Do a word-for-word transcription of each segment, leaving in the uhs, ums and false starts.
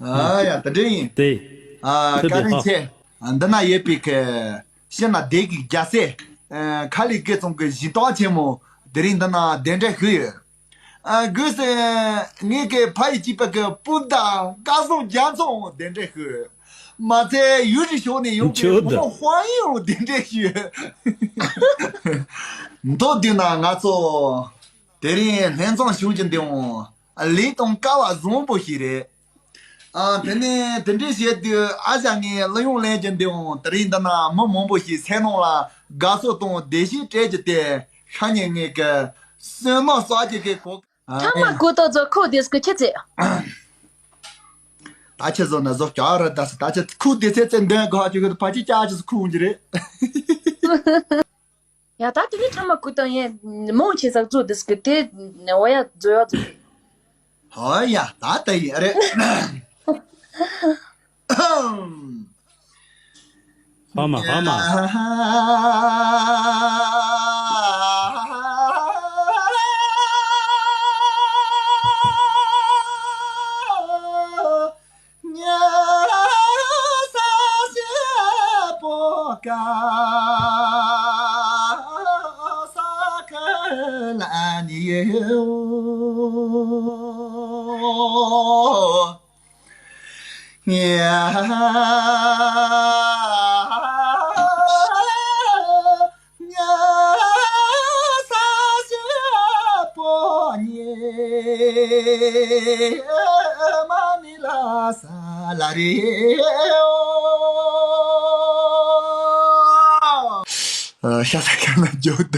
ཨ་ཡ་དེ་འདྲ་ཡིན། དེ། ཨ་ཐུབ་བཀའ་དྲིན་ཆེ། འདི་ན་ཡོད་པའི་གི་ཤི་ན་སྡེ་གི་རྒྱལ་སྲས། ཁ་ལི་དགེ་ཚང་གི་གཞི་བདག་ཆེན་མོ་དེ་རིང་འདི་ན་གདན་འདྲེན་ཞུས་ཡོད། ཨ་གུས་སེ། ངེད་ཀྱི་ཕ་ཡི་གཅིག་པ་གི་སྤུན་ཟླ་སྐལ་བཟང་རྒྱ་མཚོ་གདན་འདྲེན་ཞུས། མ་ཚད་ཡུལ་གྱི་ཕྱོགས་ནས་ཡོང་པའི་ཁྱོད་ད། མོ་ཧོང་ཡིན་གདན་འདྲེན་ཞུས། མདོར་བསྡུས་ན་ང་ཚོ་དེ་རིང་ལྷན་འཛོམས་བྱུང་རྒྱུ་འདི་འོང་ལས་དང་སྐལ་བ་བཟང་པོ་ཞིག་རེད། ཨ་དེ་ནས་དེ་འདྲའི་བྱས་དུས་ཨ་ཞང་ངས་གླུ་དབྱངས་ལེན་རྒྱུ་འདི་འོང་དེ་རིང་འདི་ན་མི་མང་པོ་ཞིག་སེམས་ནང་ལ་དགའ་ཚོར་དང་བདེ་སྐྱིད་སྤྲད་རྒྱུ་དེ་ཤ་ཉེ་ངེད་ཀྱི་བསོད་ནམས་གསོག་རྒྱུ་གི་གོ། ཨ་ཁྲམ་མ་ཀུ་ཏོ་ཛོ་ཁོ་དེས་ཀུ་ཁྱི་ཙེ། ད་ཁྱི་ཟོ་ན་ཟོ་ཀྱ་ར་ད་སི་ད་ཁྱི་ཁུ་དེ་ཚེ་ཚེ་འདོན་གོ་ཧ་ཅུ་གི་ཕ་ཅི་ཀྱ་ཅི་སི་ཁུ་འོང་གི་རེད། ཡ་ད་དེ་ནི་ཁྲམ་མ་ཀུ་ཏོ་ཡེ་མོ་ཆེ་ཟག་ཛོ་དེས་ཀུ་དེ་ནེ་འོ་ཡ་ཛོ་ཡ་ཛོ། ཧོ་ཡ་ད་ད་ཡི་རེད། ཧ་མ་ཧ་མ། ཤ་ཚ་ཁ་ན་འཇོག་ད།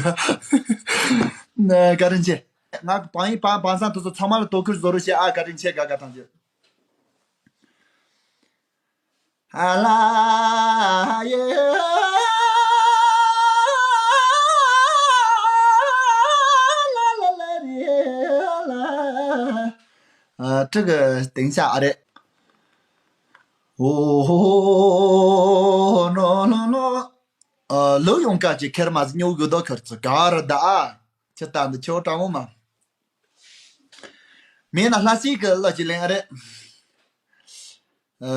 བཀའ་དྲིན་ཆེ། ང་བང་ཡིན་བང་བང་སང་དུ་ཚོ་ཚང་མ་ལ་དོ་ཁུར་བཟོ་རོགས་བྱེད་ཨ། བཀའ་དྲིན་ཆེ། དགའ་དགའ་ཐང་ཆེ། ཨ་ལ་ཡེ། ཨ་ཁྲི་གི་སྟེང་ཤ་ཨ་རེད། ཨོ་ཧོ་ནོ་ནོ་ནོ། ཨ་ལོ་ཡོང་ཀ་ཅིག་ཁེར་མ་ཟི་ཉོ་གི་དོ་ཁར་ཚུ་ག་ར་ད་ཨ། ཁྱི་ལྟ་འདི་ཁྱོ་དྲང་མོ་མ། མེད་ན་ལྷ་སྲས་ཀྱི་བློ་ཅིག་ལེན་ཨ་རེད། ཨ།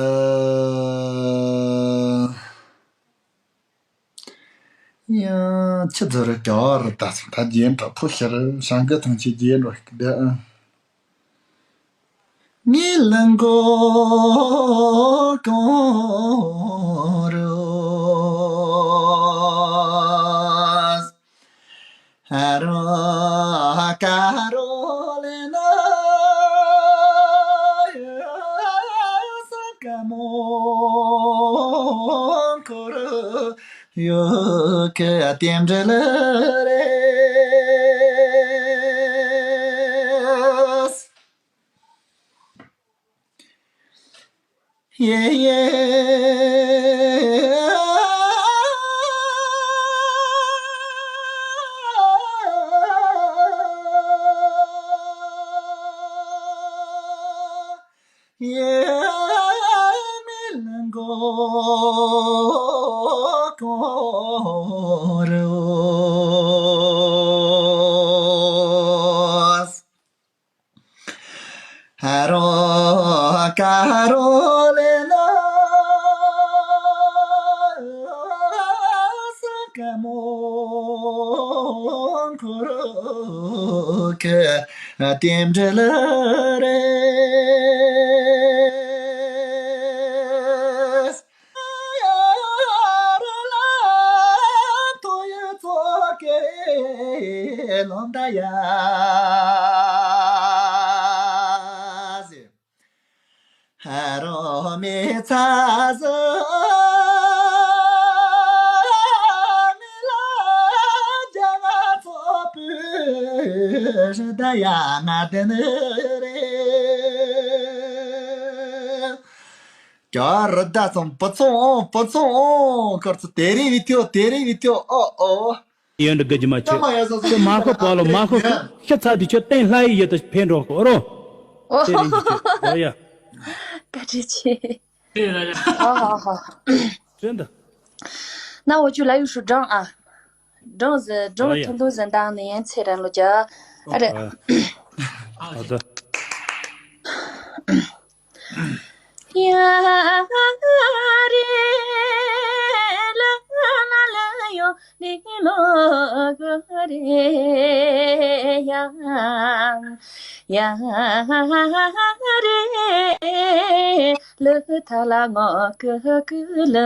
ཡང་ཁྱི་ཚུ་རུ་ག་ར་ད་སོང་ད་རྒྱན་དྲག་ཐོ་ཤར་ཞང་གི་ཐང་ཆེ་རྒྱན་རོ་ཞིག་བསྡད་ཨ། ངའི་ལ་མགོ་གང་རུ། ཧ་རོ་ཀ་རོ་ལེ་ན་ས་ཀ་མོ་ཁོ་རུ་ཡོ་ཀ་ཏེམ་དྲ་ལ་རེ། ཡེ་ཡེ། ཡེ་མི་ལ་མགོ་གང་རུ། ཧ་རོ་ཀ་རོ་ལེ་ན་ས་ཀ་མོ་ཁོ་རུ་ཀ་ཏེམ་དྲ་ལ་རེ། ག་རུ་ད་སོང་བུ་ཚོང་བུ་ཚོང་ཁར་ཚུ་དེ་རིང་བི་ཐིའོ་དེ་རིང་བི་ཐིའོ་ཨོ་ཨོ། ཡོན་འདི་དགའ་རྒྱུ་མ་ཆེ། ཁྱོད་མ་ཁོ་པ་ལོ་མ་ཁོ་ཤ་ཚ་དི་ཁྱོད་བསྟན་ལྷ་ཡི་ཡོད་དུ་ཕན་འགྲོ་ཁོ་རོ། ཨོ་ཧོ་ཧོ་ཧོ། ཨོ་ཡ། བཀའ་དྲིན་ཆེ། ཨོ་ཧོ་ཧོ། ཅན་ད། ན་འོ་ཅུ་ལ་ཡུ་ཤུ་སྦྲང་ཨ། སྦྲང་ཟེ་སྦྲང་ཨོ་ཡ། ཐུང་ཐུང་ཟེ་འདང་ནི་ཡན་ཚེ་རན་ལོ་ཅ། ཨ་རེ། ཨོ་ད། ཡ་རེ་ལ་ལ་ལ་ཡོ་རེ་ལོ་གོ་རེ་ཡང་། ཡ་རེ་ལ་ཐ་ལ་ངོ་གོ་གོ་ལ་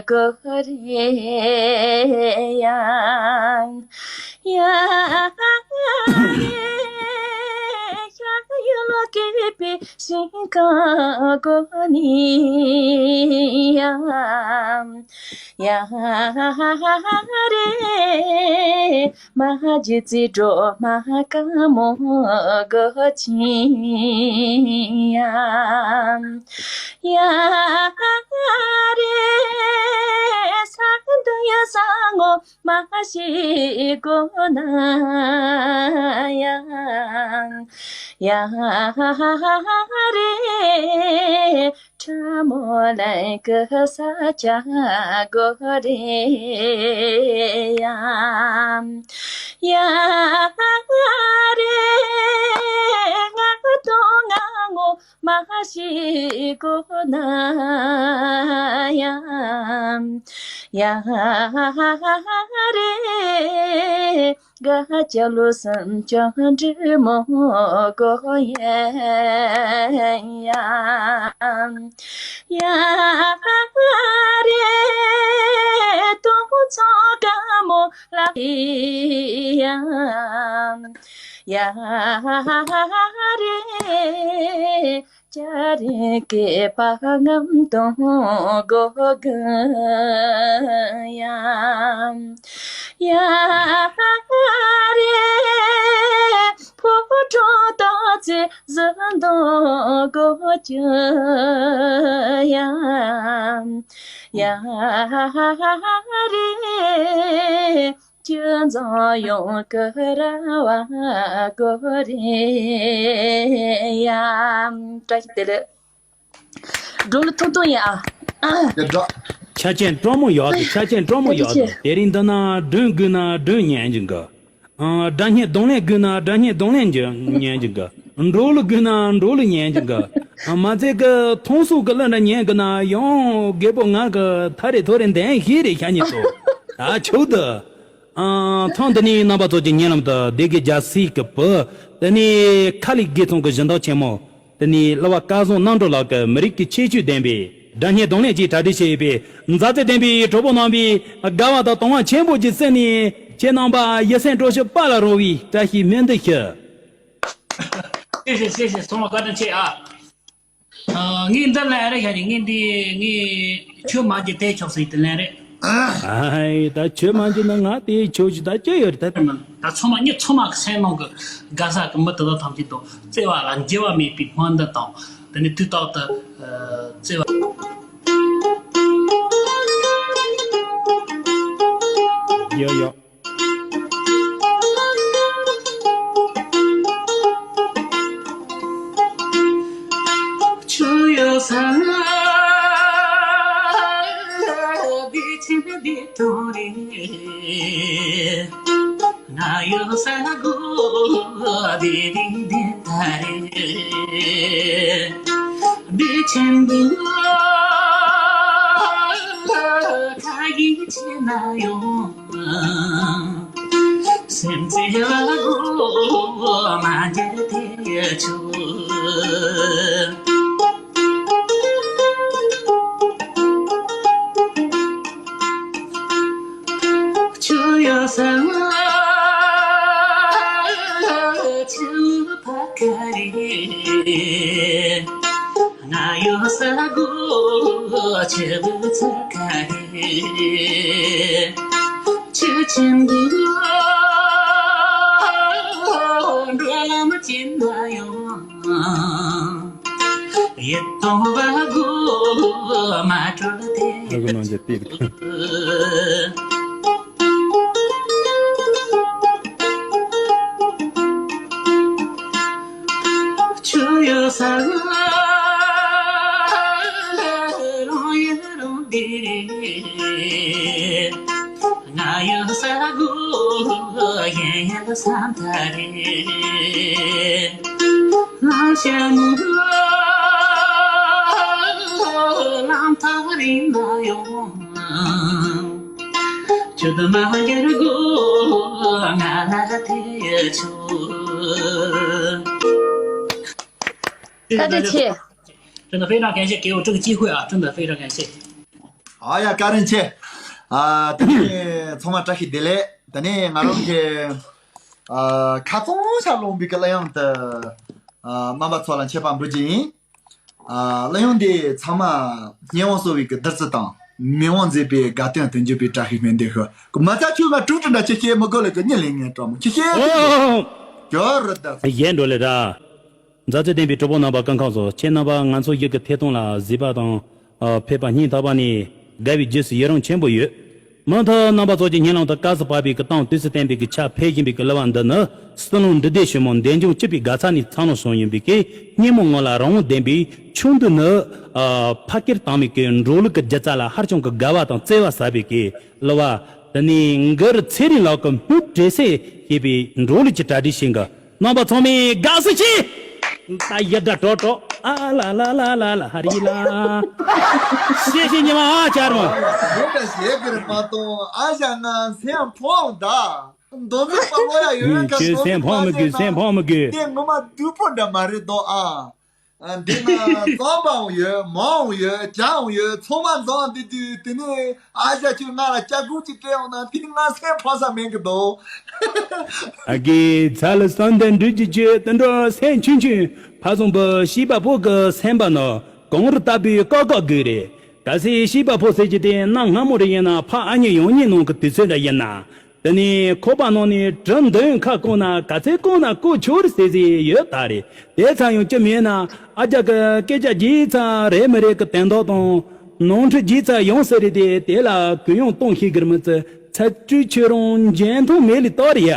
གོ་རེ་ཡང་། ཡ་རེ་ཤ་ཡུལ་སྐྱིད་པའི་ཞིང་ཁམས་སྒོ་ནས་ཡང་། ཡ་རེ་མ་ཇི་ཙི་འགྲོ་མ་ཀ་མོ་སྒོ་ཆེན་ཡང་། ཡ་རེ་ས་འདི་ཡ་ས་ངོ་མ་ཤི་གོ་ན་ཡང་། ཡ་རེ་ཁྲ་མོ་ལའི་ཀི་ས་ཆ་གོ་རེ་ཡང་། ཡ་རེ་ང་དོ་ང་ངོ་མ་ཤི་གོ་ན་ཡང་། ཡ་རེ་ག་ཅ་ལུ་སམ་ཅང་འདྲི་མོ་གོ་ཡེ་ཡང་། ཡ་རེ་དོ་ཚོ་ག་མོ་ལ་ཡང་། ཡ་རེ་ཅ་རེ་ཀེ་པ་ངམ་དོང་གོ་ག་ཡང་། ཡ་རེ་ཕོ་ཕོ་ཏོ་ཏོ་ཙེ་ཟ་དོ་གོ་ཅ་ཡང་། ཡ་རེ་ཅི་ཛོ་ཡོང་ཀི་ར་བ་གོ་རེ་ཡང་། བཀྲ་ཤིས་བདེ་ལེགས། འགྲོ་ལ་ཐུང་ཐུང་ཡིན་ཨ། ཡ་འགྲོ། ཆ་ཅན་སྤྲོ་མོ་ཡག་འདུག་ཆ་ཅན་སྤྲོ་མོ་ཡག་འདུག་དེ་རིང་འདི་ན་སྒྲོན་དགོས་ན་སྒྲོན་ཉན་གྱི་འགའ། ཨ། སྒྲ་སྙན་རྡུང་ལེན་དགོས་ན་སྒྲ་སྙན་རྡུང་ལེན་གྱི་ཉན་གྱི་འགའ། འགྲོ་ལ་དགོས་ན་འགྲོ་ལ་ཉན་གྱི་འགའ། ཨ། མ་ཚད་ཀྱི་ཐོང་སུ་གི་གླུ་འདྲ་ཉན་གི་ན་ཡང་རྒད་པོ་ང་གི་ཐ་རེ་ཐོ་རེ་འདན་ཤེས་རེ་ཤ་ཉེ་ཚོ། ད་ཆོག་ཏུ། ཨ། ཐོང་འདི་ནི་རྣམ་པ་ཚོ་གྱི་ཉན་ལམ་དུ་སྡེ་དགེ་རྒྱལ་སྲས་ཀྱི་བུ། དེ་ནི་ཁ་ལིག་དགེ་ཚང་གི་སྦྱིན་བདག་ཆེན་མོ། དེ་ནི་གླུ་བ་སྐལ་བཟང་རྣམ་གྲོལ་ལགས་ཀྱི་མི་རིགས་ཀྱི་ཁྱད་ཆོས་ལྡན་པའི་སྒྲ་སྙན་རྡུང་ལེན་གྱིས་གྲ་སྒྲིག་བྱས་ཡོད་པའི་མཛའ་བརྩེ་ལྡན་པའི་གྲོགས་པོ་རྣམ་པའི་དགའ་བ་དང་དུང་བ་ཆེན་པོ་གྱི་སེམས་ནས་ཁྱེད་རྣམ་པ་ཡིད་སེམས་སྤྲོ་ཞིང་དཔའ་ལ་རོལ་བའི་བཀྲ་ཤིས་སྨོན་འདུན་ཞུ། ཤེས་ཤེས་ཤེས་ཤེས་ཚང་མ་བཀའ་དྲིན་ཆེ་ཨ། ཨ། ངས་འདི་ལན་རེ་བཞག་ནས་ངས་འདི་ངས་ཆོས་མ་བགྱིས་དེ་ཆོག་ཟེར་དེ་ལན་རེད། ཨ་ཧའི་ད་ཆོས་མ་བགྱིས་ན་ང་དེ་ཆོས་ཀྱི་ད་ཅི་ཡོད་རེད་ད། ད་ཚང་མ་མྱི་ཚང་མ་གི་སེམས་ནང་གི་དགའ་ས་གི་མི་དེ་དག་ཐམས་ཅད་དང་བརྩེ་བ་ལ་འགྱུར་བ་མེད་པའི་སྨོན་འདུན་དང་དེ་ནས་དུས་རྟག་ཏུ་ཨ་བརྩེ་བ། ཡོ་ཡོ། ཆུ་ཡོད་ས་ལ་བདེ་ཆེན་བདེ་ཐོ་རེད། ང་ཡོད་ས་གོ་བདེ་རིང་བདེ་ཐ་རེད། བདེ་ཆེན་བདེ་ལ་ཁ་ཡིག་ཆེ་ན་ཡོང་། སེམས་ཚེ་བ་གོ་མ་འགྱུར་དེ་ཆུ། ཆུ་ཡོད་ས་ལ་ཆུ་ཕ་ཁ་རེད། ང་ཡོད་ས་གོ་ཆུ་བུ་ཚ་ཁ་རེད། ཆུ་ཆེན་པོ་འགྲོ་ལམ་ཅན་ན་ཡོང་། ཡིད་དུ་བ་གོ་མ་གྲོལ་དེ། ཨ་གོ་ནང་ཅི་ཏིག་ཆུ་ཡོད་ས་ལ་རང་ཡུལ་རང་བདེ་རེད། ང་ཡོད་ས་གོ་གཞན་ཡུལ་ས་མཐའ་རེད། ལ་ཤ་ནུ་ ཡོང་། ཁྱོད་མ་ཡར་དགོས་ང་ལ་དེ་ཆོག་བཀའ་དྲིན་ཆེ། 真的非常感谢，给我这个机会啊，真的非常感谢。 ཨ་ཡ། བཀའ་དྲིན་ཆེ། ཨ། དེ་ནས་ཚང་མ་བཀྲ་ཤིས་བདེ་ལེགས། དེ་ནས་ང་རང་གི་ཨ་ཁ་ཚང་ཤར་ལུང་པའི་གི་གླུ་དབྱངས་དེ་ཨ་རྣམ་པ་ཚོ་ལ་མཆོད་པ་འབུལ་རྒྱུ་ཡིན། ཨ། གླུ་དབྱངས་འདི་ཚང་མ་སྙན་དབང་གསོ་བའི་གི་བདུད་རྩི་དང་། མི་དབང་མཛེས་པའི་དགའ་སྟོན་དུ་འགྱུར་བའི་བཀྲ་ཤིས་སྨོན་འདུན་ཞུ། གི་མ་རྩ་ཆུ་ང་དྲུག་དྲུག་འདྲ་ཆེ་ཤེས་མི་དགོས་ལ་གི་གཉིད་ལས་ངན་སྤྲང་མོ་ཆེ་ཤེས། ཨོ། ཇོ་རུ་ད། གཞན་འགྲོ་ལེ་ར། མཛའ་བརྩེ་ལྡན་པའི་གྲོགས་པོ་རྣམ་པ་སྐུ་ཁམས་བཟང་། ཁྱེད་རྣམ་པ་ང་ཚོ་ཡུལ་གྱི་ཐད་གཏོང་ལ་གཟིགས་པ་དང་། ཨ། ཕེབས་པ་སྙིང་ཐག་པ་ནས་དགའ་བའི་རྗེས་སུ་ཡི་རང་ཆེན་པོ་ཡོད། མུ་མཐུད་རྣམ་པ་ཚོ་གྱི་སྙིང་ལམ་དུ་དཀར་གསལ་འབར་བའི་གི་གཏམ་དུས་སུ་བསྟན་པའི་གི་ཆ་འཕེལ་བཞིན་པའི་གི་གླུ་བ་འདི་ནི། སྲིད་ལུང་འབྲི་སྡེ་ཆེན་མོ་འདན་ལྗོངས་སྤྱི་པའི་དགའ་ཚལ་ནས་ཚང་ལོ་སོང་ཡིན་པའི་གི་སྙན་མོ་ངོ་ལ་རང་དབང་ལྡན་པའི་ཆུང་དུས་ནི། ཨ། ཕ་སྐད་དྭངས་མའི་གི་འབྲོག་གླུ་གི་སྒྱུ་རྩལ་ལ་ཧ་ཅང་གི་དགའ་བ་དང་བརྩེ་བ་ཟབ་པའི་གི་གླུ་བ། དེ་ནས་གུ་རུ་ཚེ་རིང་ལགས་ཀྱི་སྨུག་འདྲེས་སེ་ཞེས་པའི་འབྲོག་གླུ་གྱི་གྲ་སྒྲིག་བྱེད་གི། རྣམ་པ་ཚང་མས་དགའ་བསུ་ཞུ། ད་ཡི་དྭགས་གྲོགས་གྲོགས། ཨ་ལ་ལ་ལ་ལ་ལ་ཧ་རི་ལ། ཤེས་ཤེས་ཉི་མ་ཨ་ཅར་མ། འདི་འདྲ་བྱེད་གི་རེད་མ་གཏོང་། ཨ་ཞང་ང་སེམས་ཕམ་ད། མདོ་མི་པ་ལོ་ཡ་ཡོད་ཡ་ཁ་ཁྱོད་སེམས་ཕམ་མི་དགོས། སེམས་ཕམ་མི་དགོས། དེ་ངོ་མ་སྡུག་པོ་འདྲ་མ་རེད་དོ་ཨ། ཨ། འདི་ན་རྩམ་པའང་ཡོད། མར་འང་ཡོད། ཇ་འང་ཡོད། ཚང་མ་འཛོམས་བསྡད་དུས་དེ་ནས་ཨ་ཞང་ཁྱོད་ང་ལ་ལྕགས་སྒོར་གཅིག་སྤྲད་འོང་ན་དེ་ང་སེམས་ཕམ་ས་མེད་གི་འདུག་ཨ་ཀེ་ཚ་ལ་བསམ་གཏན་འགྲུལ་གྱི་ཆེད་དུ་འགྲོ་སེམས་ཆུང་ཆུང་ཕ་བཟང་པོ་ཤེས་པ་པོ་གི་སེམས་པ་ནི་གངས་རི་ལྟ་བུའི་ཀག་ཀག་དགོས་རེད། གལ་སྲིད་ཤེས་པ་པོ་ཟེར་གྱི་དེ་གནའ་སྔ་མོ་རེ་ཡིན་ན་ཕ་ཨ་མྱེས་ཡང་མྱེས་ནང་གི་དུས་ཚོད་འདྲ་ཡིན་ན། དེ་ནས་ཁོག་པ་ནང་ནས་གྲི་མདུང་ཁ་བསྐོང་ན་ག་ཚོད་བསྐོང་ན་བསྐོང་ཆོག་རེད་ཟེར་ཟེར་ཡོད་ད་རེད། དེ་ཙམ་ཡང་ཅི་མེད་ན་ཨ་ཅག་གི་སྐད་ཆ་རྒྱས་ཙམ་རེད་མི་རེད་གི་དོན་དག་དང་། ནོར་འཁྲུལ་རྒྱས་ཙམ་ཡོང་ས་རེད་དེ། དེ་ལ་གུ་ཡངས་གཏོང་ཤེས་གི་མི་ཚེ་ཚ་སྤྲུལ་ཁྱོད་རང་འཇོན་ཐང་མེད་ལི་ཏོ་རེད་ཡ།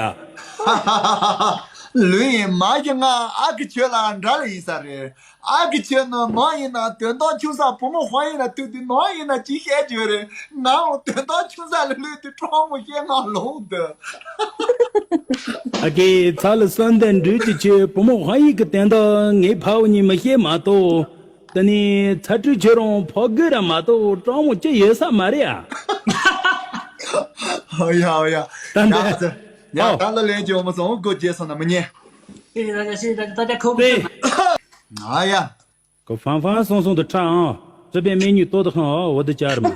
ལོས་ཡིན་མ་གཞི་ང་ཨ་ཁུ་ཁྱོད་ལ་འདྲ་ལ་ཡིན་ས་རེད། ཨ་ཁུ་ཁྱོད་ནི་ནང་ཡིན་ན་དོན་དག་ཆུང་ས་བུ་མོ་དཔང་ཡིག་ལ་ཐུག་དུས་ནང་ཡིན་ན་ཅི་བཤད་རྒྱུ་རེད། ང་འོང་དོན་དག་ཆུང་ས་ལ་ལུས་དུས་སྤྲང་མོ་བཤད་ང་ལོང་འདི། ཨ་ཀེ་ཚ་ལ་བསམ་གཏན་འགྲུལ་གྱི་ཆེད་བུ་མོ་དཔང་ཡིག་གི་དོན་དག་ངའི་ཕ་བུ་གཉིས་མི་བཤད་མ་གཏོགས། དེ་ནས་ཚ་སྤྲུལ་ཁྱོད་རང་ཕོ་རྒོད་ར་མ་གཏོགས་སྤྲང་མོ་ཅི་ཡོད་ས་མ་རེད་ཨ། ཨོ་ཡ་ཨོ་ཡ། ད་འདི། ཡ་ད་ལ་ལན་ཅི་འོ་མ་སོང་སྒོ་རྒྱས་སོང་ན་མི་ཉན། 谢谢大家，谢谢大家，大家口不对嘛。 ཨ་ཡ། ཁོ་ཧྥང་ཧྥང་སོང་སོང་དུ་ཁྲ་ཨང་། སྲིད་པའི་མེ་ཉུང་ཏོ་དུ་ཁང་ཨ་བོ་དུ་ཅར་མ།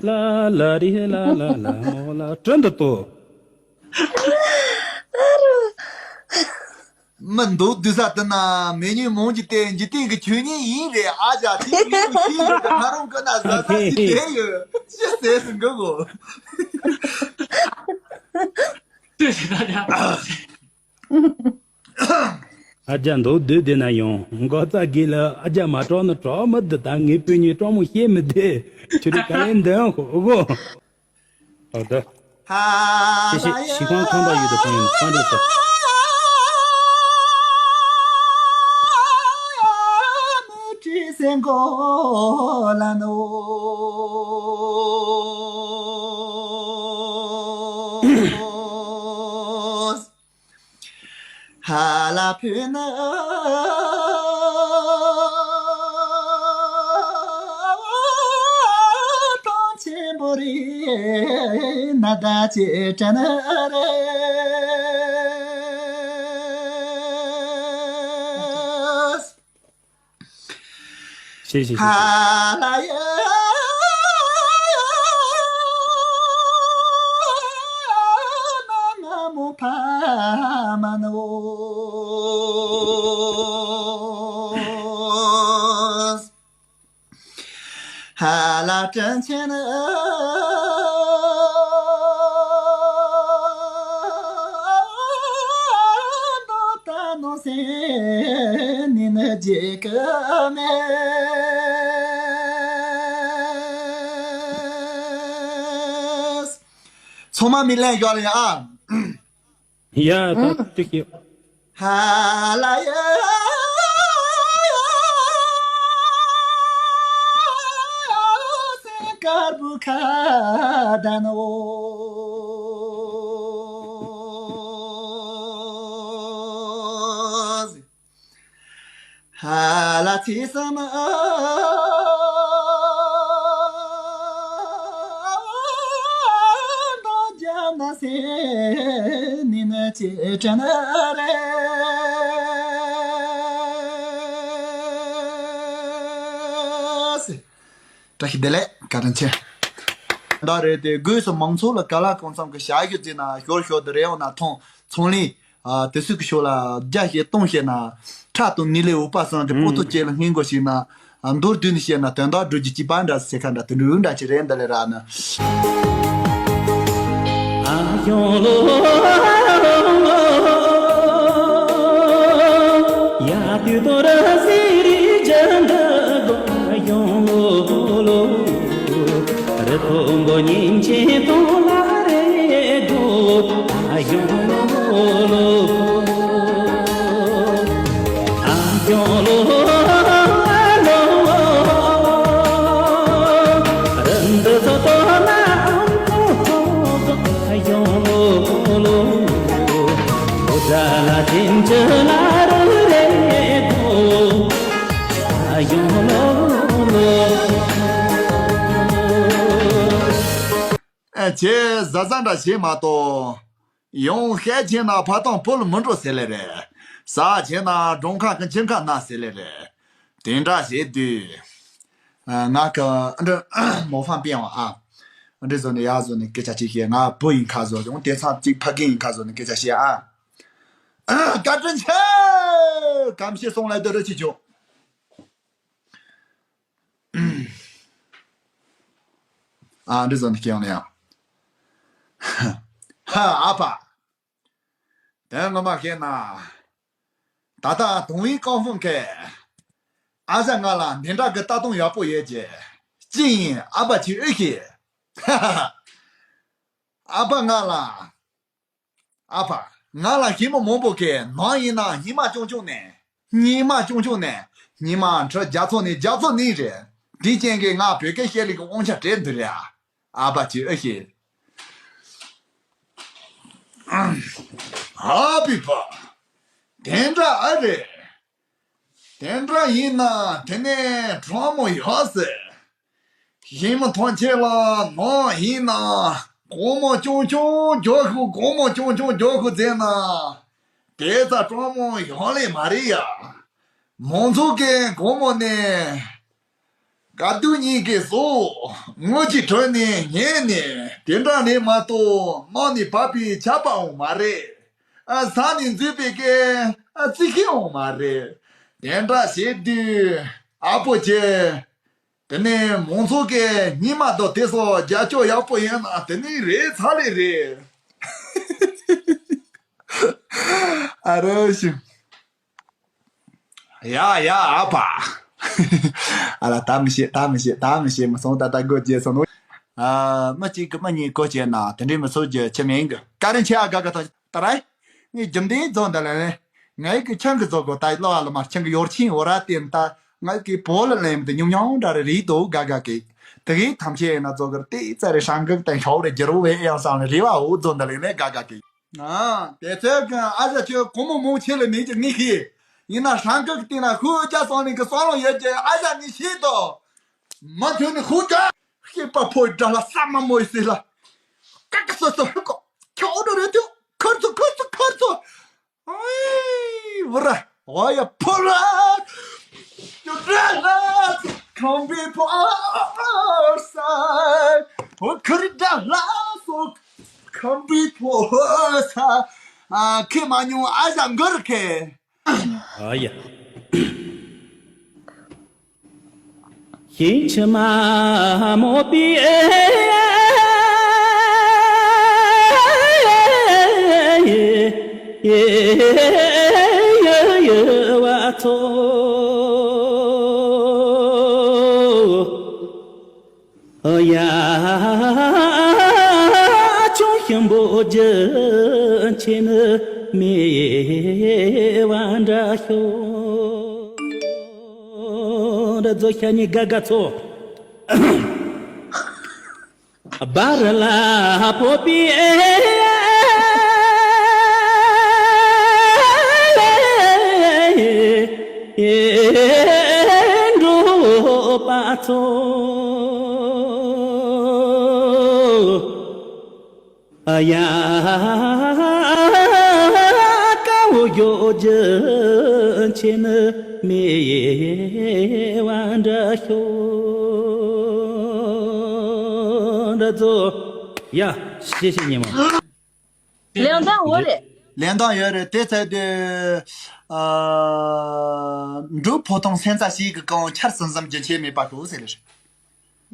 ལ་ལ་རི་ལ་ལ་ལ་མོ་ལ་དྲིན་དུ་ཏོ། མི་འདུག་དུས་ས་དུ་ན་མེ་ཉུང་མོང་གི་སྟེ་འཇིག་རྟེན་གྱི་ཆོས་ཉིད་ཡིན་རེད། ཨ་ཅག་དེ་ཡིན་དུ་ཤེས་ཡོད་དུ་ང་རང་ཀུན་ན་ཟ་ཟ་ཞིག་བསྡད་ཡོད་ཅི་ཟེར་སུ་འགུ་གོ། 谢谢大家。 ཨ་ཅག་མདོག་བདུད་དེ་ན་ཡོང་འགོ་རྩ་དགེ་ལ་ཨ་ཅག་མ་གྲོགས་ན་གྲོགས་མི་འདི་ད་ངའི་སྤུན་ཉེ་གྲོགས་མོ་ཤེས་མི་བདེ་ཆུ་རི་ཀ་ལན་འདོན་ཧོ་གོ། ཨོ་ད། ཤི་ཤི་ཤི་ཁང་ཁང་པ་ཡོད་དོ་ཁང་ཡོད་ཁང་འདྲ་ས། ཧ་ལ་ཕུ་ན། གྲོང་ཆེན་པོ་རི་ན་ད་ཅེ་ཏྲ་ན་རེ། 谢谢，谢谢。 ཧ་ལ་དྲིན་ཆེན་ཨ། ད་ནོ་སེ་ནི་ནི་རྗེ་ཀ་མེ། ཚང་མ་མི་ལན་ཞོག་ལེ་ཨ། ཡ་ད་ཅིག་གི། ཧ་ལ་ཡ། སེ་དཀར་བུ་ཁ་ད་ནོ། ཧ་ལ་ཚེ་སམ་ཨ། ནི་ན་ཅེ་ཅ་ན་རེ། བཀྲ་ཤིས་བདེ་ལེགས། བཀའ་དྲིན་ཆེ། ད་རེད་དེ། སྒོས་སུ་མང་ཚོགས་ལ་ག་ལ་གང་འཚམ་གྱི་ཞབས་ཞུ་བྱས་ན། ཞོར་ཞོར་དུ་རེ་འོང་ན་ཐོང་ཚོང་ལས། ཨ། དེ་ཚོ་གི་ཕྱོགས་ལ་རྒྱ་བཤད་གཏོང་བཤད་ན། ཁྲག་དང་ནི་ལས་འོད་དཔག་བསམ་གྱི་པོ་ཏོ་ཅན་ལ་སྔོན་འགོག་བྱས་ན། ཨ། མདོར་བསྡུས་ནས་བཤད་ན་དོན་དག་སྒྲུབ་རྒྱུ་གཅིག་པ་འདྲ་ཟེར་ཁ་འདྲ། དེ་འདྲ་འདྲ་ཅིག་རེད། འདི་ལས་རག་ན། ཨ། ཁྱེད་གཟབ་གཟབ་འདྲ་བྱེད་མ་གཏོགས། ཡང་ཤ་ཆེ་ན་ཕ་ཐང་བུ་ལ་མི་འགྲོ་ཟེར་ལེ་རེད། ཟ་ཆེ་ན་འབྲོང་ཁ་གི་མཆིན་ཁ་ན་ཟེར་ལེ་རེད། དེ་འདྲ་བྱེད་དུས། ཨ། ང་གི་ཨ་འདྲ་མོ་ཧྥང་པེན་ཝ་ཨ། ཨ་འདྲ་བཟོ་ནས་ཡག་བཟོ་ནས་སྐད་ཆ་ཅིག་བཤད། ང་བུ་ཡིན་ཁ་བཟོ། ཡང་དེང་སང་ཅིག་ཕ་རྒན་ཡིན་ཁ་བཟོ་ནས་སྐད་ཆ་བཤད་ཨ། བཀའ་དྲིན་ཆེ། གམ་ཤེས་སོང་ལ་སྡོད་རོགས་བྱེད་ཆོག་ཨ། འདི་ཚོ་ནི་སྐྱེ་ཡོང་ན་ཡང་། ཧ། ཨ་ཕ། དོན་ངོ་མ་བཤད་ན། ད་ལྟ་དུང་བའི་ཀང་ཧྥུང་གིས་ཨ་ཞང་ང་ལ་འདི་འདྲ་གི་ལྟ་སྟངས་ཡག་པོ་ཡོད་ཀྱི། ཅི་ཡིན་ཨ་ཕ་ཅིག་ཨེ་ཤེས། ཧ་ཧ་ཧ། ཨ་ཕ་ང་ལ། ཨ་ཕ། ང་ལ་ཞི་མི་མང་པོ་གིས་ནམ་ཡིན་ན་ཉི་མ་ཆུང་ཆུང་ནས། ཉི་མ་ཆུང་ཆུང་ནས། ཉི་མ་ཁྲི་བརྒྱ་ཚོ་ནས་བརྒྱ་ཚོ་ནས་རེད། དེ་རྐྱེན་གྱིས་ང་བོད་སྐད་བཤད་ལུགས་ཀྱི་དབང་ཆ་སྤྲད་འདུག་རེད་ཨ། ཨ་ཕ་ཅིག་ཨེ་ཤེས། ཨ་ཕའི་ཕ། དེ་འདྲ་ཨེ་རེད། དེ་འདྲ་ཡིན་ན་དེ་ནས་གྲོགས་མོ་ཡོད་ཟེར། ཞི་མི་ཐམས་ཅད་ལ་ནམ་ཡིན་ན་སྒོར་མོ་ཆུང་ཆུང་རྒྱག་ཤོག་སྒོར་མོ་ཆུང་ཆུང་རྒྱག་ཤོག་ཟེར་ན། དེ་ཙམ་གྲོགས་མོ་ཡོང་ལེ་མ་རེད་ཡ། མང་ཚོགས་ཀྱིས་སྒོར་མོ་ནས་དགའ་སྡུག་གཉིས་ཀའི་སོ་ངོ་གཅིག་གྲོལ་ནས་ཉལ་ནས་དེ་འདྲ་ལས་མ་གཏོགས། གནམ་ནས་བབས་པའི་ཆར་པའང་མ་རེད། ཨ། ས་ནས་འཛུལ་བའི་གི་ཨ་རྩི་ཤིང་ཡང་མ་རེད། དེ་འདྲ་བྱེད་དུས་ཨ་ཕོ་ཆེ། དེ་ནས་མང་ཚོགས་ཀྱིས་སྙིང་མ་དང་དེ་སོགས་རྒྱབ་སྐྱོར་ཡག་པོ་ཡོད་ན་དེ་ནི་རེད་ཚར་ལེ་རེད། ཨ་རོ་ཞུ། ཡ་ཡ་ཨ་ཕ། ཨ་ལ་ད་མི་ཤེས། ད་མི་ཤེས། ད་མི་ཤེས། མི་སོང་། ད་ལྟ་སྒོ་བརྒྱབ་སོང་ནོ། ཨ། མི་གཅིག་གིས་མི་གཉིས་སྒོ་བརྒྱབ་ན་དེ་འདྲའི་མི་ཚོགས་རྒྱུ་ཁྱོན་མེད་གི། བཀའ་དྲིན་ཆེ་ཨ། དགའ་དགའ་ཐོངས། ད་རེས་ངས་རྒྱུ་འདི་རྫོགས་འདི་ལ་ནི། ངའི་གི་ཆང་གི་རྫོགས་གོ། ད་ལོ་ཨ་ལོ་མ་ཆང་གི་ཡོར་ཆིན་འོ་ར་དེ་ད་ང་གི་བོ་ལ་ལེམ་དེ་ཉུང་ཉུང་འདྲ་རེ་རེད་དོ། དགའ་དགའ་གི། དེ་གི་ཐམས་ཅད་ཡིན་ན་རྫོགས་གི་དེ་ཙ་རེ་ཧྲང་གི་དང་ཤོག་རེ་རྒྱུ་རུ་བས་ཨེ་ཡང་སང་ལ་རེ་བ་འོ་རྫོགས་འདི་ལ་ནི་དགའ་དགའ་གི། ཨ། དེ་ཚོའི་གི་ཨ་ཞང་ཁྱོད་སྒོར་མོ་མང་ཆེ་ལ་མིན་གྱི་ངས་ཤེས། ཡིན་ན་ཧྲང་ཀ་གི་སྟེང་ན་ཧུ་ཨུ་ཅག་སོང་ནས་གི་སོང་ལོ་ཡོད་ཀྱི་ཨ་ཞང་ངས་ཤེས་དོ། མ་ཐོན་ནས་ཧུ་ཀ་ཤེས་པ་ཕོ་ཡི་དགྲ་ལ་ས་མ་མོ་ཡི་སྲིད་ལ། ཀ་ཀ་སོ་སོ་ཧུ་ཀོ་ཁྱོ་འོ་འགྲོ་རེད་དུ་ཁར་ཚོ་ཁར་ཚོ་ཁར་ཚོ། ཨེ་བུ་ར་ཝ་ཡ་ཕོ་ར། ཁྱོད་དགྲ་ལ་ཁམ་བུའི་ཕོ་ས། འོ་ཁུར་དགྲ་ལ་སོགས། ཁམ་བུའི་ཕོ་ས། ཨ། ཁེ་མ་ཉུང་ཨ་ཞང་གུར་ཁེ། ཨ་ཡ། ཞིང་ཕྱི་མ་མོ་པི་ཨེ་ཡེ་ཡེ་ཡེ་བ་ཐོ། ཡ་ཆུང་ཞིམ་པོ་རྒྱུ་ཆེ་ནི་མེ་བ་འདྲ་ཤོ། འདྲ་རྫོགས་ཤ་ཉེ་དགའ་དགའ་ཚོ། སྦ་ར་ལ་ཕོ་པི་ཨེ་འགྲོ་པ་ཚོ། ཡ། དཀའ་བོ་རྒྱོབ་རྒྱུ་ཆེ་ནི་མེད་པ་འདྲ་ཤོག་འདྲ་ཚོ། ཡ། ཤེས་ཤེས་ཉི་མ། ལེན་སྟངས་འོ་རེད། ལེན་སྟངས་ཡོད་རེད། དེ་ཚད་དུ། ཨ། འབྲུག་ཕོ་ཐུང་སེམས་རྩ་ཞིག་གི་གང་ཆར་ཟིམ་ཟིམ་རྒྱུན་ཆད་མེད་པ་ཤོག་ཟེར་རེད།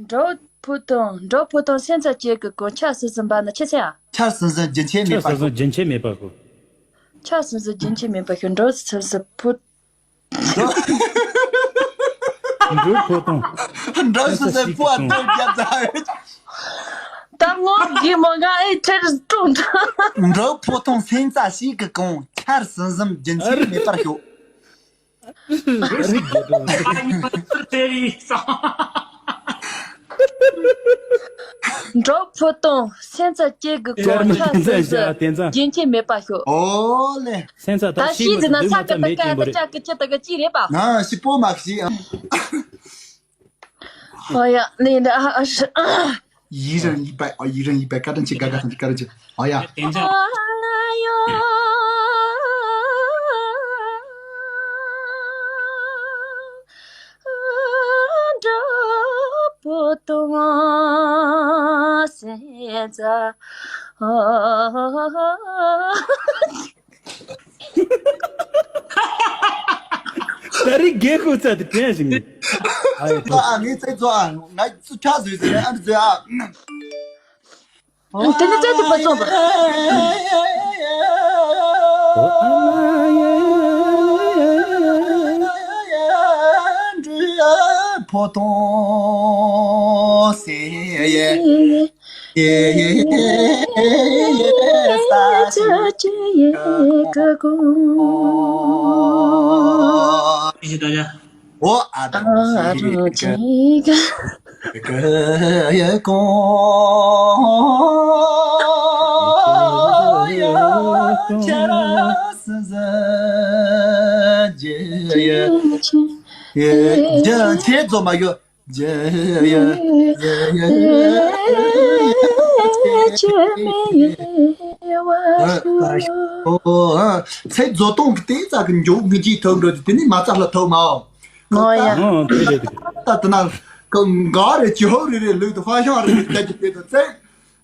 འབྲུག་ཕོ་ཐུང་། འབྲུག་ཕོ་ཐུང་སེམས་རྩ་གཅིག་གི་གང་ཆར་ཟིམ་ཟིམ་པ་ནི་ཆི་ཟེར་ཡ། ཆར་ཟིམ་ཟིམ་རྒྱུན་ཆད་མེད་པ་ཤོག་ཆར་ཟིམ་ཟིམ་རྒྱུན་ཆད་མེད་པ་ཤོག་ཆར་ཟིམ་ཟིམ་རྒྱུན་ཆད་མེད་པ་ཤོག་འབྲུག་ཟིམ་ཟིམ་ཕོ། འབྲུག་ཕོ་ཐུང་། འབྲུག་ཟིམ་ཟིམ་ཕོ་བ་ཐུག་རྒྱབ་ཚ། ད་ངོ་དགེ་མོ་ང་ཨེ་ཁྲེར་ཀྲུང་ཐང་། འབྲུག་ཕོ་ཐུང་སེམས་རྩ་ཞིག་གི་གང་ཆར་ཟིམ་ཟིམ་རྒྱུན་ཆད་མེད་པར་ཤོག་རིག་རྒྱུ་དང་། འབྲུག་ཕོ་ཐུང་སེམས་རྩ་གཅིག་གི་གང་ཆར་ཟིམ་ཟིམ་རྒྱུན་ཆད་མེད་པ་ཤོག་ཨོ་ལེ། སེམས་རྩ་ད་ད་ཤི་ཤི་ཟིན་ན་ས་ཀ་ད་ཀ་ད་ཅག་གི་ཅི་ད་ག་ཅི་རེད་པ། ང་ཤི་པོ་མ་ཤི་ཨ། ཨོ་ཡ་ནི་འདྲ་ཨ་ཨ་ཤི། ཡིད་རང་ཡིད་པ། ཨ། ཡིད་རང་ཡིད་པ་བཀའ་དྲིན་ཆེ། དགའ་དགའ་ཐམས་ཅད་བཀའ་དྲིན་ཆེ། ཨོ་ཡ། དེ་འདྲ། འབྲུག་ཕོ་ཐུང་སེམས་རྩ། ད་རེས་རྒྱལ་ཁོག་ཚ་དེ་དྲན་ཞིག་ནི། ཨ་ཡེ། ཨ། ངས་ཚེ་རྫོགས་ཨ། ང་ཚུ་ཁྲག་བཟོས་ཟེར་ཨ་འདི་བཟོས་ཨ། དེ་ནི་བཙན་དུ་མ་བཙོང་པ། ཕོ་ཐུང་སེ། ཨོ་ཨ་ད་ཅི་ག་ཡ་གོ་ཡ་ཁྱེད་རང་སུ་ཟ་ཇེ་ཡ་ཡ་ཁྱེད་ཚོ་མ་ཡོད། ཇེ་ཡ་ཡ་ཡ་ཡ། ཚེ་རྫོགས་སྟོང་གི་དེ་ཙག་གི་མགྱོགས་ངེས་ཀྱིས་ཐོབ་འགྲོ་དེ་ནི་མ་རྩ་ལ་ཐོབ་མའོ། ཨོ་ཡ། ཨང་དེ་རེད་དེ། ད་དེ་ན་ག་རེ་ཇོ་རེ་རེ་ལུག་དུ་ཧྥ་ཤང་རེ་རེ་བསྡད་ཀྱི་དེ་དུ་བཙན།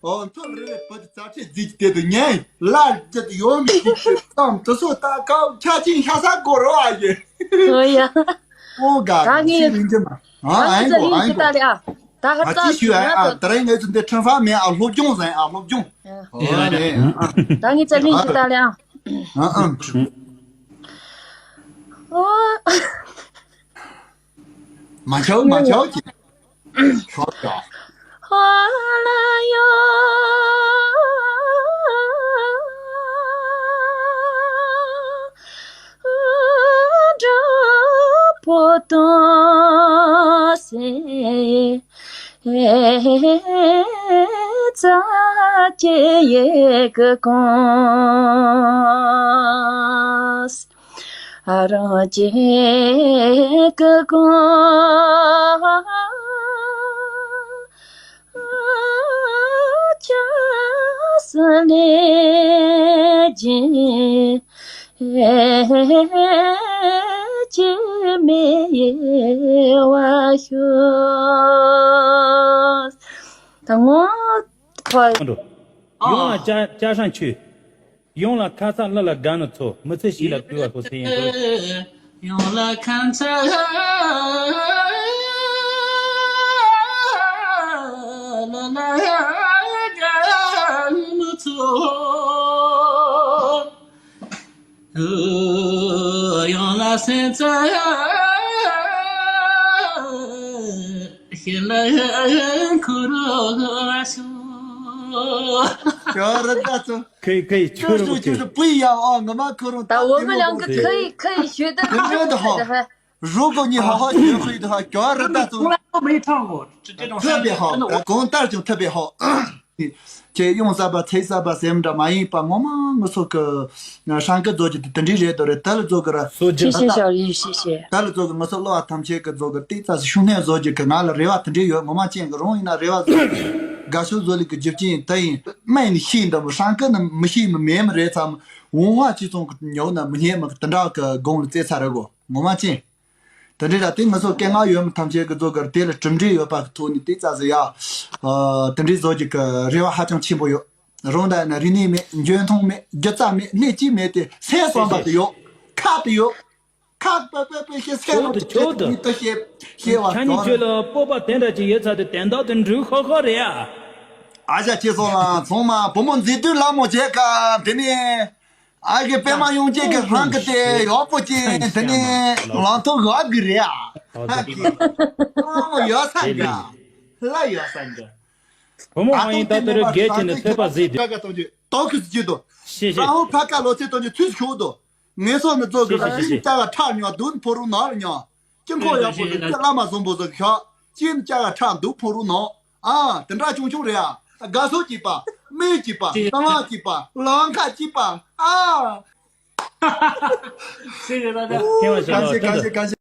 ཨོ་མཚམས་རེ་རེ་བུ་དུ་རྩ་ཁྲིད་རྫིས་ཀྱི་དེ་དུ་ཉན་ལ་རྒྱུ་དུ་ཡོང་མི་ཤེས་ཀྱི་ཙམ་དུ་སོ་ད་ཀའོ་ཆ་ཅིན་ཤ་ས་གོ་རོ་ཨ་ཡེ། ཨོ་ཡ། ཨོ་ག་ད་ངས་ཤི་རིན་ཅི་མ། ཨ་ཨ་ཨིན་གོ་ཨ་ཨིན་གོ། ད་ལེ་ཨ། ད་ཧ་ཨ་ཙི་ཤུ་ཨ་ཨ་ད་རེས་ངས་ཚུ་འདི་ཁྲིམས་ཧྥ་མེད་ཨ་སློབ་སྦྱོང་ཟེར་ཨ་སློབ་སྦྱོང་། ཨོ་ཨ་ནི་ཨ་ཨ། ད་ངས་ཙི་ལིན་ཤི་ད་ལེ་ཨ། ཨ་ཨ། ཨོ། མ་ཆའོ་མ་ཆའོ་ཅི། ཤོག་ཡ། ཧ་ལ་ཡ། འབྲུག་ཕོ་ཐུང་སེམས་རྩ་གཅིག་གི་གང་། ཨ་རང་གཅིག་གི་གང་། ཆ་ས་ལེ་ཇི་ཅི་མེ་ཡེ་བ་ཤོ། ད་ངོ་ཁོ། ཡོང་ལ་ཅ་ཅ་ཧྲང་ཆུ། ཡོང་ལ་ཁ་ཚ་ལ་ལ་དགའ་ནི་ཚོ་མི་ཚེ་ཞིག་ལ་བསྐུལ་བ་ཁོ་ཚེ་ཡིན་དོ། ཡོང་ལ་ཁ་ཚ་ལ་ལ་དགའ་ནི་ཚོ། ཡང་ལ་སེམས་ཚ་ཤེས་ལ་ཁུ་རུ་ཤོ། ཁྱོད་རི་ད་ཚོ། ཁེ་ཁེ་ཁྱོད་རི་ཁེ། པུ་ཡ་ཨ་ང་མ་ཁུ་རུ་ད་འོ་མི་ལང་གི་ཁེ་ཁེ་ཤོད་ད། ཁུ་རུ་ད་ཧ། རུ་གོ་ཉི་ཧ་ཧ་ཡོད་ཁུ་ཡི་ད་ཧ་ཁྱོད་རི་ད་ཚོ། ཐབས་པའི་ཧ། གང་ལྟར་ཀྱང་ཐབས་པའི་ཧ། ཁྱེད་ཡོང་ས་པ་ཚེ་ས་པ་སེམས་འདྲ་མ་ཡིན་པ་ངོ་མ་ངུ་སོ་གི་ཧྲང་ཀི་རྫོགས་ཀྱི་དེ་འདྲའི་རེད་དོ་རེད་ད་ལ་རྫོགས་གི་ར། སོ་ཅི། ཤེས་ཤེས་ཤོར་ཡིན་ཤེས་ཤེས། ད་ལ་རྫོགས་གི་ངུ་སོ་བློ་བ་ཐམས་ཅད་ཀྱི་རྫོགས་གི་ཏིག་ཙ་སི་ཤུགས་སྣོན་རྫོགས་ཀྱི་གི་ང་ལ་རེ་བ་དེ་འདྲའི་ཡོད་ངོ་མ་ཅན་གི་རུང་ཡིན་ན་རེ་བ་རྫོགས། དགའ་ཤོས་བཟོ་ལས་ཀྱི་རྒྱུ་རྐྱེན་དེ་ཡིན། སྨན་ནི་ཤེས་འདྲ་པོ་ཧྲང་ཀི་ནི་མི་ཤེས་མི་མེད་མི་རེད་ཙམ། འོང་བ་ཅི་ཙང་གི་ཉོ་ན་མི་ཉན་མི་དེ་འདྲ་གི་དགོང་ལ་རྩེ་ཚར་རེད་གོ། ངོ་མ་ཅན། དེ་འདྲའི་ར་དེ་ང་ཚོ་སྐད་ངག་ཡོད་མི་ཐམས་ཅད་ཀྱི་ཚོ་གར་དེ་ལ་གྲུབ་འབྲས་ཡོད་པ་གི་ཐོག་ནས་དེ་རྩ་ཟེར་ཡ། ཨ། དེ་འདྲའི་བཟོ་རྒྱུ་གི་རེ་བ་ཧ་ཅང་ཆེན་པོ་ཡོད། རང་ད་ན་རིག་གནས་མེད། འཇོན་ཐང་མེད། སྒྱུ་རྩལ་མེད། སྣེ་གཅིག་མེད་དེ་སེམས་བསམ་པ་དེ་ཡོད། ཁ་དེ་ཡོད། ཁ་པེ་པེ་པེ་ཤེས་སེམས་ལ་ཆོག་ཏུ་ཆོག་ཏུ། མི་ལྟ་ཤེས་ཤེས་པ་ཁྱེད་གཉིས་ཚོ་ལ་སྤོབས་པ་དེ་འདྲ་ཅིག་ཡོད་ཚར་དུས་དོན་དག་དེ་འགྲུབ་ཁོ་ཁོ་རེད་ཨ། ཨ་ཅག་ཁྱེད་ཚོ་ལ་ཚང་མ་བུ་མོ་མཛེས་སྡུག་ལ་མོ་བྱེད་ཀ་དེ་ནས། ཨ་གི་པད་མ་ཡོང་ཅེས་ཀྱི་ཧང་གི་དེ་ཡག་པོ་ཅན་དེ་ནས་ལང་ཐོག་ཡག་གི་རེད་ཨ། ཧ་གི་ཨོ་ཡག་ས་འདྲ། ལ་ཡག་ས་འདྲ། བུ་མོ་ཨ་ཡིན་ད་ལྟ་རུ་རྒས་ཀྱི་ནི་ཐོས་པ་ཟིག་དེ། ཀ་ཀ་གཏོང་རྒྱུ་ཏོག་གི་ཟིག་རྒྱུ་དོ། ཤེས་ཤེས། རང་ཧོ་ཕ་ཀ་ལོ་ཚེ་གཏོང་རྒྱུ་ཚུལ་ཤོག་དོ། ངེས་སོ་ནི་ཚོ་གི་ཤེས་ཤེས་ཤེས་ཤེས། ཅ་ག་ཁྲག་ཉོ་དུན་ཕོ་རུ་ནོར་ཉོ། ཅི་འཁོར་ཡག་པོ་ཟིག་ཅི་བླ་མ་བཟང་པོ་ཟིག་ཤོག་ཅི་ནི་ཅ་ག་ཁྲག་འདུག་ཕོ་རུ་ནོ། ཨ་དེ་འདྲ་ཆུང་ཆུང་རེད་ཨ། དགའ་སོ་སྐྱིད་པ། སྨན་སྐྱིད་པ། གསང་བ་སྐྱིད་པ། ལང་ཁ་སྐྱིད་པ། ཨ། ཤེས་ཤེས་ད་ད། ཐེངས་མ་ཤེས་ལ་ཐུགས་རྗེ།